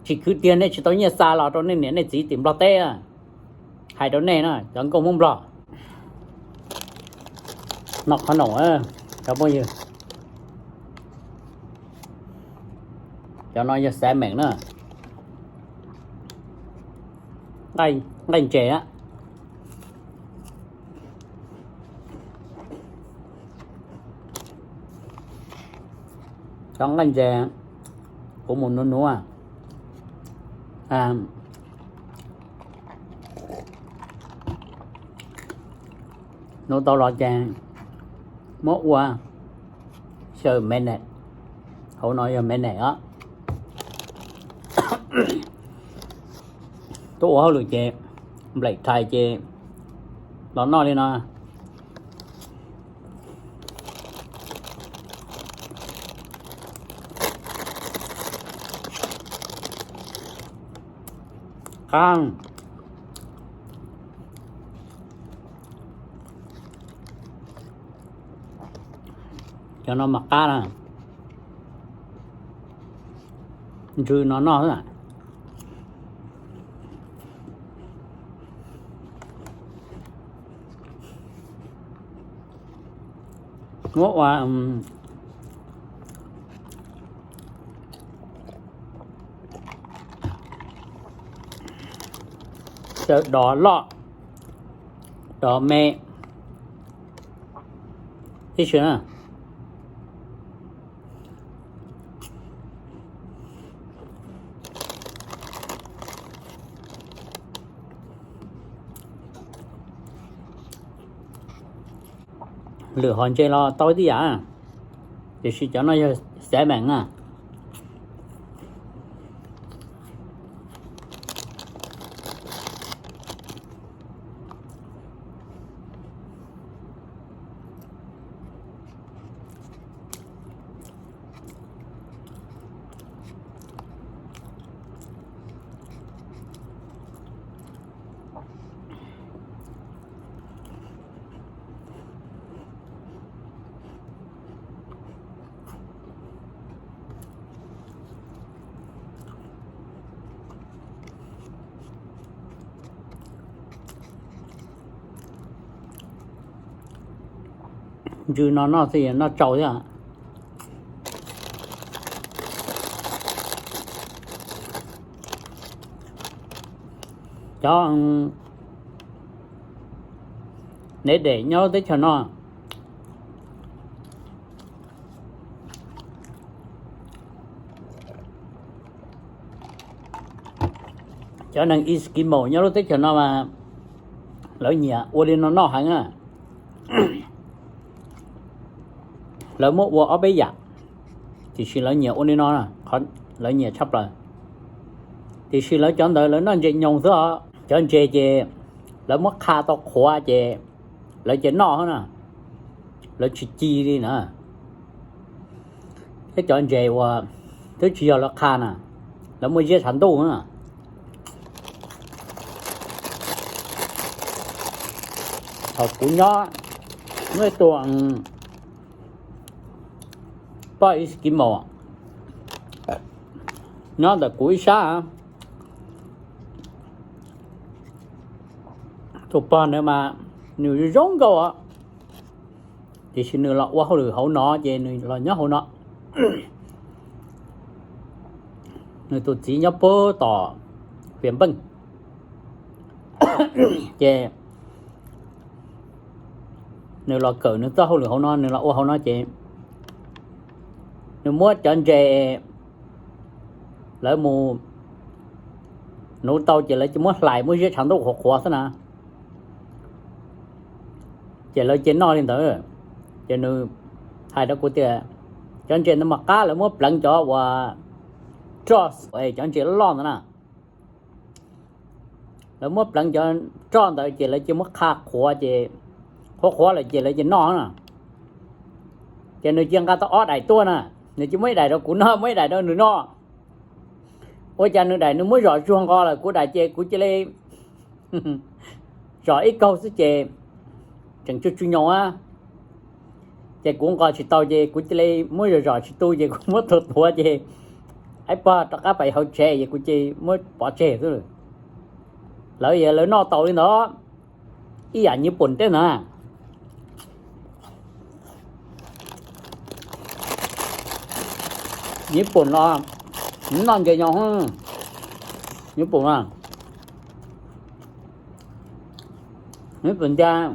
Tsis khwv tiag nej tsis tau nyiaj xa los rau nej niam nej txiv tim Nplog teb. Hais rau nej na cov nkauj Hmoob Nplog, noj qhov no, cov phooj ywg, cov no yog xav meem na, nqaij ntses a. Cov nqaij ntses kuv mus nuv nuv, nuv tau los ces muab ua xyaw me nes, hauv no yog me nes os. Tuaj ua hauj lwm ces nplaim rhais ces los noj li no. Qab. Cov no mas qab na, ntsw no noj xwb. Muab ua xyaw dov loj dov me tib si na. Lwm hom ntses los tau tib yam, tiam sis cov no yog xav meem na. Ntsw no noj xwb noj tsau thiab. Cov nev dam nyob lub teb chaws no, cov neeg Eskimo nyob lub teb chaws no mas lawv nyiam ua li no noj heev na. Lawv muab ua ob peb yam, tiam sis lawv nyiam ua li no, lawv nyiam tshaj plaws. Tiam sis lawv cov ntawd lawv noj ntses nyoos xwb os. Cov ntses ces lawv muab qha tau qhuav ces lawv cia noj na, lawv tsis ci li na. Thiab cov ntses uas twb tsis yog lawv qha na, lawv muab ziab tshav ntuj na. Thaum kuv nyob, muaj ib tug poj Eskimo nyob ntawm kuv ib sab, tus pog ntawd mas nws zoo nkauj os, tiam sis nws los ua hauj lwm hauv no ces nws los nyob hauv no. Nws tus txiv nyob puag tom Vias Npeej, ces nws los kawm nws txoj hauj lwm hauv no, nws los ua hauv no ces nws muab cov ntses lawv mus nuv tau ces lawv cia muab hlais muab ziab tshav ntuj qhuav qhuav xwb na, ces lawv cia noj li ntawd. Ces nws hais rau kuv tias cov ntses ntawd mas qab, lawv muab pleev cov uas roj, cov ntses loj ntawd na, lawv muab pleev cov roj ntawd ces lawv cia muab qha qhuav ces qhuav qhuav lawm ces lawv cia noj na. Ces nws cia nqa tau ob daim tuaj na, nws cia muab ib daim rau kuv noj, muab ib daim rau nws noj. Ua cas nws daim nws muab zom zuag nqos lawm, kuv daim ces kuv cia li zom ib kaug xwb ces tseem tsuj tsuj nyoos a. Ces kuv nqos tsis tau ces kuv cia li muab zom zom tsis tu ces kuv muab tuav tuav ces Ib pog rov qab pais hauv tsev es kuv cia muab pov tseg xwb. Lawv yog lawv noj tau li ntawd, ib yam Nyij Pooj teb ntag. Nyij Pooj los noj ntses nyo, Nyij Pooj, Nyij Pooj ntag.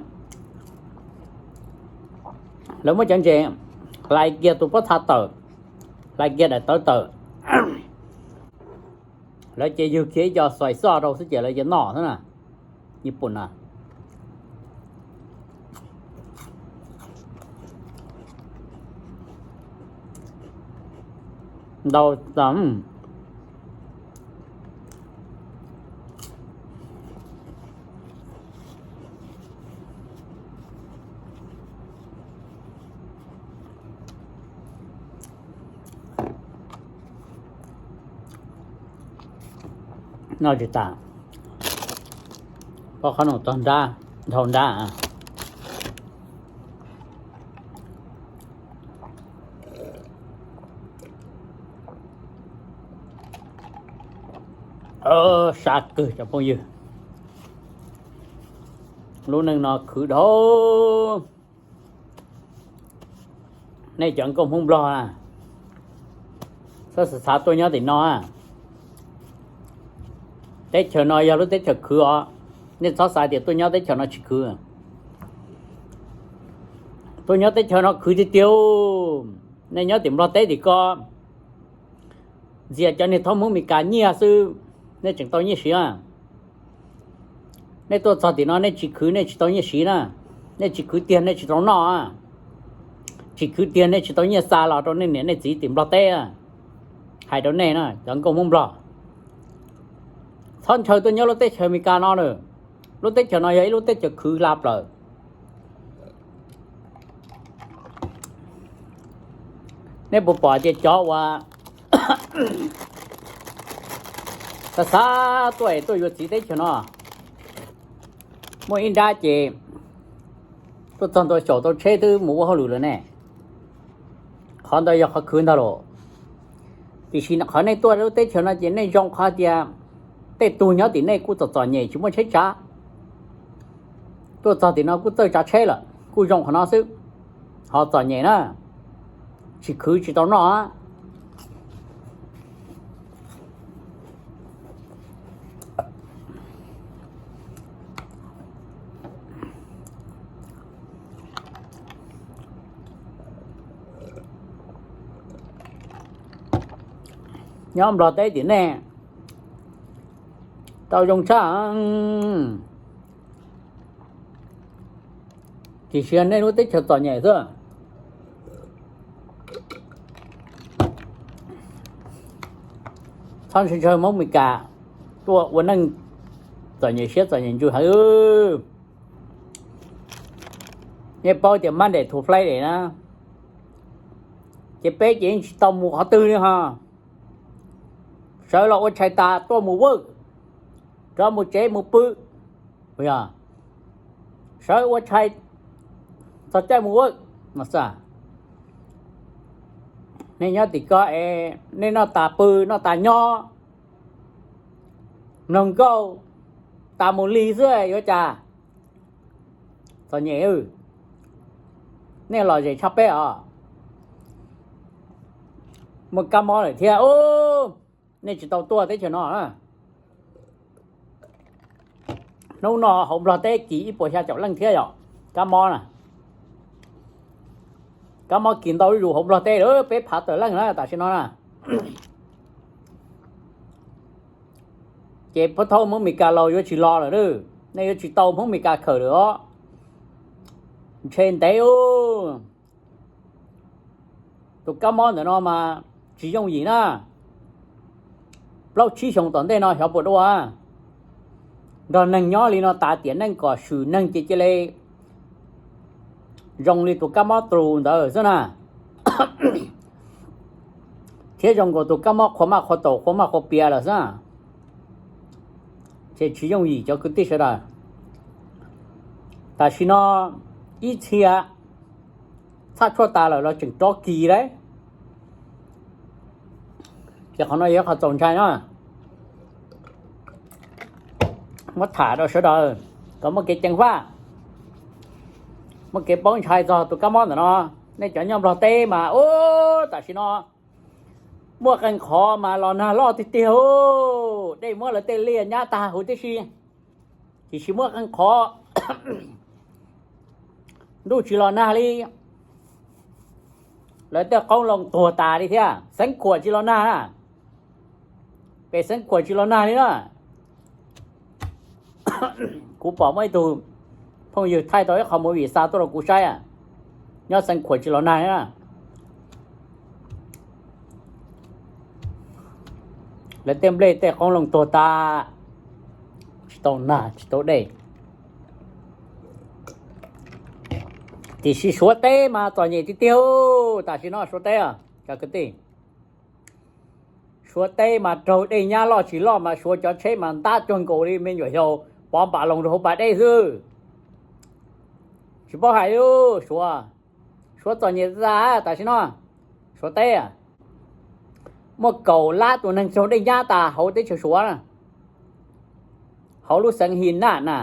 Lawv muab cov ntses hlais kiag tus pob txha tawm, hlais kiag daim tawv tawm, lawv ces yug kiag ib co xois xoj rau xwb ces lawv cia noj xwb na. Nyij Pooj na. Ntau. Noj tsis tas, pom qhov no tog nrab, dhau nrab. Sab kawg cov phooj ywg, lub neej no khwv dhau. Nej cov nkauj Hmoob Nplog na, txhob xav xav tuaj nyob tim no. Teb chaws no yog lub teb chaws khwv os. Nej txhob xav tias tuaj nyob teb chaws no tsis khwv. Tuaj nyob teb chaws no khwv tiag tiag. Nej nyob tim Nplog teb tim ko, ntxias cov niag thob Hmoob Mes Kas nyiaj xwb, nej tseem tau nyiaj siv. Nej tuaj txog tim no nej tsis khwv nej tsis tau nyiaj siv na. Nej tsis khwv tiag nej tsis tau noj. Tsis khwv tiag nej tsis tau nyiaj xa los rau nej niam nej txiv tim Nplog teb. Hais rau nej na cov nkauj Hmoob Nplog, txhob ntshaw tuaj nyob lub teb chaws Mes Kas no na. Lub teb chaws no yog ib lub teb chaws khwv hla plaws. Nej puas pom tias cov uas xav xav tuaj es tuaj yuav txiv teb chaws no, muaj ib nrab ces tuaj txog ntua xyaum tau tsheb twb mus ua hauj lwm lawm ne. Qhov ntawd yog qhov khwv ntag los. Tiam sis qhov nej tuaj lub teb chaws no ces nej zoo qhov tias tej tug nyob tim nej kuj txom txom nyem tsis muaj tsheb tsav. Tuaj txog tim no kuj txawj tsav tsheb lawm, kuj zoo qhov no xwb. Ho txom nyem na, tsis khwv tsis tau noj. Nyob Nplog teb tim nej tau zoo tshaj, tiam sis nej lub teb chaws txom nyem xwb. Txhob ntshaw Hmoob Mes Kas tuaj ua neej txom nyem siab txom nyem ntsws heev. Nej paub tias Monday to Friday na, ces peb ces yeej tsis tau mus qhov twg li ho. Sawv los ua tshais tas tuaj mus work, rov mus tsev mus pw, yog sawv ua tshais txog caij mus work no xwb. Nej nyob tim ko es nej noj tas pw noj tas nyob, mloog nkauj tas mus lig xwb yuav cas. Txom nyem, nej lom zem tshaj peb os. Muaj kab mob lawm thiab, nej tsis tau tuaj teb chaws no. Hnub no hauv Nplog teb kis ib puas xya caum leej thiab yom, kab mob na. Kab mob kis ntau zuj zus hauv Nplog teb lawm peb phav tawm leej na tam sim no na. Ces pab thauj Hmoob Mes Kas laus yuav tsis los lawm, nej yuav tsis tau Hmoob Mes Kas khawm lawm os. Ntshe ntev. Tus kab mob ntawm no mas tsis yooj yim na. Plaub tsib xyoos tom ntej no xyov puas dua. Nrog neeg nyob li no tas tiam neej kom swm neeg ces cia li zoo li tus kab mob trus ntawd xwb na, thiab zoo nkaus tus kab mob qhua maj qhua taum qhua maj qhua pias lawm xwb. Ces tsis yooj yim cov kwv tij sawv daws. Tam sim no ib txhia txhaj tshuaj tas lawm los tseem rov kis lawm. Ces qhov no yog qhov txaus ntshai no, muab tham rau sawv daws kom muaj kev ceev faj, muaj kev paub ntshai txog tus kab mob ntawm no. Nej cov nyob Nplog teb mas ub, tam sim no muaj qee qhov mas los nag loj tiag tiag, dej muab lawv tej liaj nyab tag huv tib si. Tiam sis muaj qee qhov ntuj tsis los nag li, lawv tej qoob loo tuag tas li thiab, xeev khuam tsis los nag na. Pem xeev khuam tsis los nag li na. Kuv pom muaj ib tug phooj ywg thaij tau ib qho movie xa tuaj rau kuv saib, nyob xeev khuam tsis los nag li na. Lawv tej nplej tej qoob loo tuag tas, tsis tau nag tsis tau dej. Tiam sis Suav teb mas txom nyem tiag tiag. Tam sim no Suav teb, cov kwv tij, Suav teb mas raug dej nyab loj tsis loj mas Suav cov tsheb mas ntab cuag nkaus li me nyuam yaus pov npam loos rau hauv pas dej xwb. Tsis paub hais li Suav, Suav txom nyem tas tam sim no. Suav teb muaj kaum lab tus neeg raug dej nyab tas hauv teb chaws Suav, hauv lub xeev Hi Naj na.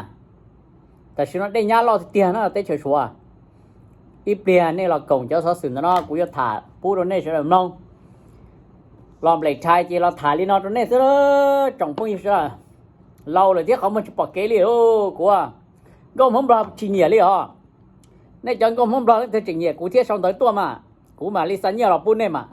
Tam sim no dej nyab loj tiag tiag na teb chaws Suav. Ib pliag nej los koom cov xov xwm ntawm no kuv yuav tham pub rau nej sawv daws mloog. Los Nplem Tshais ces los tham li no rau nej xwb, tsoom phooj ywg sawv daws. Laus lawm thiab qhov muag tsis pom kev li kuv. Nkauj Hmoob Nplog tsis nyiam li os. Nej cov nkauj Hmoob Nplog leej twg tseem nyiam kuv thiab sau ntawv tuaj mas kuv mam li xa nyiaj los pub nej mas.